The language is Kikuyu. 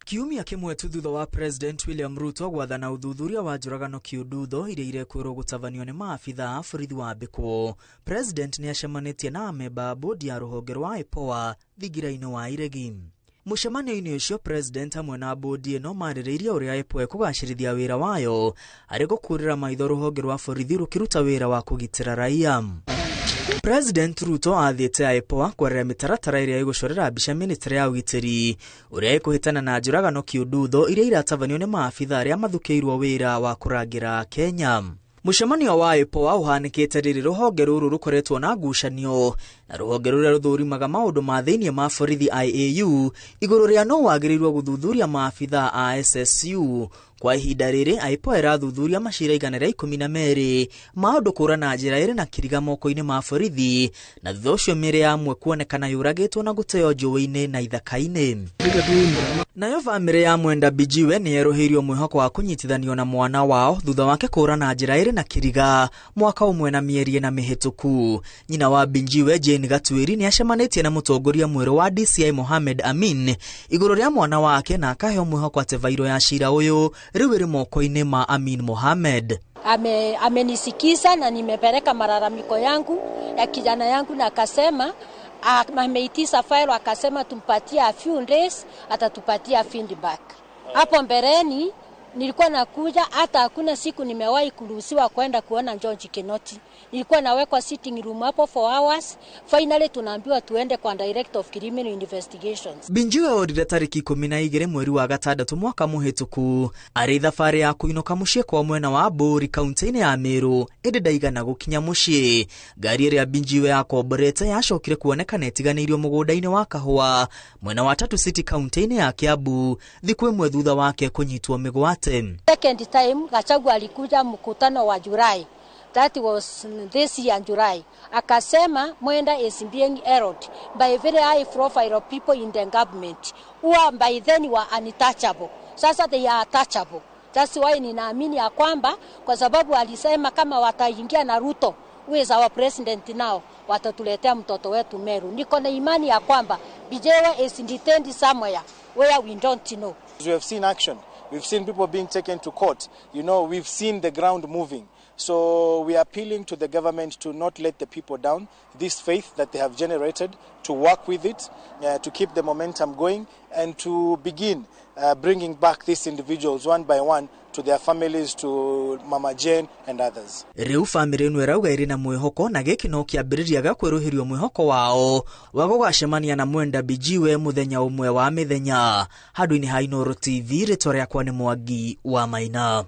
Kiumia kĩmwe tu thutha wa President William Ruto gwathana ũthuthuria wa njũragano kĩũndutho iria irekwĩrwo gũtabanio nĩ maabitha a borithi wa Mbĩkũ. President nĩ acemanĩtie na amemba a bodi ya rũhonge rwa IPOA thingira-inĩ wa Iregi. Mũcemanio-inĩ ũcio President hamwe na bodi ĩno marĩrĩirie ũrĩa IPOA ĩkũgacĩrithia wĩra wayo harĩ gũkũrĩra maitho rũhonge rwa borithi rũkĩruta wĩra wa kũgitĩra raia. President Ruto athĩte IPOA kwarĩra mĩtaratara ĩrĩa ĩgũcorera mbica ministry ya ũgitĩri ũrĩa ĩkũhĩtana na njũragano kĩũndutho iria iratabanio nĩ maabitha arĩa mathukĩirwo wĩra wa kũrangĩra Kenya. Mũcemanio wa IPOA ũhanĩkĩte rĩrĩ rũhonge rũrũ rũkoretwo na ngucanio na rũhonge rũrĩa rũthũrimaga maũndũ ma thĩinĩ ma borithi IAU igũrũ rĩa no wagĩrĩirwo gũthuthuria maabitha a SSU. Kwa ihinda rĩrĩ IPOA ĩrathuthuria macira 112 ma andũ kũra na njĩra ĩrĩ na kĩriga moko-inĩ ma borithi, na thutha ũcio mĩĩrĩ ya amwe kuonekana yũragĩtwo na gũteo njũĩ-inĩ na ithaka-inĩ. Nayo bamĩrĩ ya Mwenda Bijiwe nĩ yerũhĩirio mwĩhoko wa kũnyitithanio na mwana wao thutha wake kũra na njĩra ĩrĩ na kĩriga mwaka ũmwe na mĩeri ĩna mĩhĩtũku. Nyina wa Bijiwe Jane Gatuĩri nĩ acemanĩtie na mũtongoria mwerũ wa DCI Mohamed Amin igũrũ rĩa mwana wake na akaheo mwĩhoko atĩ vairo ya cira ũyũ rĩu ĩrĩ moko-inĩ ma Amin Mohamed. Amenisikiza na nimepeleka malalamiko yangu ya kijana yangu, na akasema ameitisha file, akasema tumpatie a few days atatupatia feedback. Hapo mbeleni nilikuwa nakuja, hata hakuna siku nimewahi kuruhusiwa kwenda kuona George Kinoti. Nilikuwa nawekwa sitting room hapo 4 hours. Finally tunaambiwa tuende kwa Director of Criminal Investigations. Binjiwe orire tariki 12 mweri wa gatandatũ mwaka mũhĩtũku arĩ thabarĩ ya kũinũka mũciĩ kwa mwena wa Mbũri kaunti-inĩ ya Meru, ĩndĩ ndaigana gũkinya mũciĩ. Ngari ĩrĩa Binjiwe yakomborete yacokire kuonekana ĩtiganĩirio mũgũnda-inĩ wa kahũa mwena wa Tatu City kaunti-inĩ ya Kiambu thikũ ĩmwe thutha wake kũnyitwo mĩgwate. Second time Gachagua alikuja mkutano wa Julai. That was this year July. Akasema Mwenda is being erred by very high profile people in the government who are by then were untouchable. Sasa they are touchable. That's why ninaamini ya kwamba kwa sababu alisema kama wataingia na Ruto, who is our president now, watatuletea mtoto wetu Meru. Niko na imani ya kwamba Bijewe is detained somewhere where we don't know. We have seen action. We've seen people being taken to court. You know, we've seen the ground moving. So we are appealing to the government to not let the people down. This faith that they have generated, to work with it, to keep the momentum going, and to begin bringing back these individuals one by one to their families, to Mama Jane and others. Rĩu bamĩrĩ ĩno ĩrauga ĩrĩ na mwĩhoko na gĩkĩ no kĩambĩrĩria gĩa kwerũhĩrio mwĩhoko wao wa gũgacemania na Mwenda Bijiwe mũthenya ũmwe wa mĩthenya. Handũ-inĩ ha Inooro TV, rĩtwa rĩakwa nĩ Mwangi wa Maina.